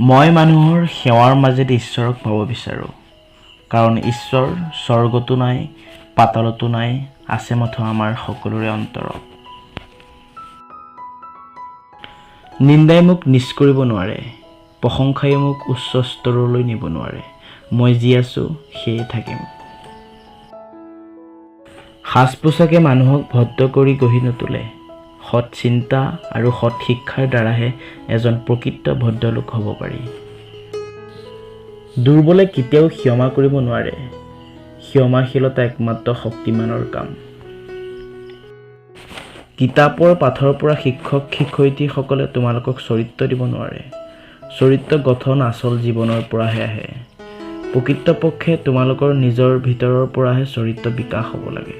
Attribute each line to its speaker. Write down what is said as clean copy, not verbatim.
Speaker 1: মই মানুহৰ সেৱাৰ মাজেদি ঈশ্বৰক পাব বিচাৰোঁ, কাৰণ ঈশ্বৰ স্বৰ্গতো নাই, পাতালতো নাই, আছে মাথো আমাৰ সকলোৰে অন্তৰত। নিন্দাই মোক নীচ কৰিব নোৱাৰে, প্ৰশংসাই মোক উচ্চ স্তৰলৈ নিব নোৱাৰে। মই যি আছোঁ, সেয়ে থাকিম। সাজ পোছাকে মানুহক ভদ্ৰ কৰি গঢ়ি নোতোলে, সৎ চিন্তা আৰু সৎ শিক্ষাৰ দ্বাৰাহে এজন প্ৰকৃত ভদ্ৰলোক হ'ব পাৰি। দুৰ্বলে কেতিয়াও ক্ষমা কৰিব নোৱাৰে, ক্ষমাশীলতা একমাত্ৰ শক্তিমানৰ কাম। কিতাপৰ পাঠৰ পৰা শিক্ষক শিক্ষয়িত্ৰীসকলে তোমালোকক চৰিত্ৰ দিব নোৱাৰে, চৰিত্ৰ গঠন আচল জীৱনৰ পৰাহে আহে। প্ৰকৃতপক্ষে তোমালোকৰ নিজৰ ভিতৰৰ পৰাহে চৰিত্ৰ বিকাশ হ'ব লাগে।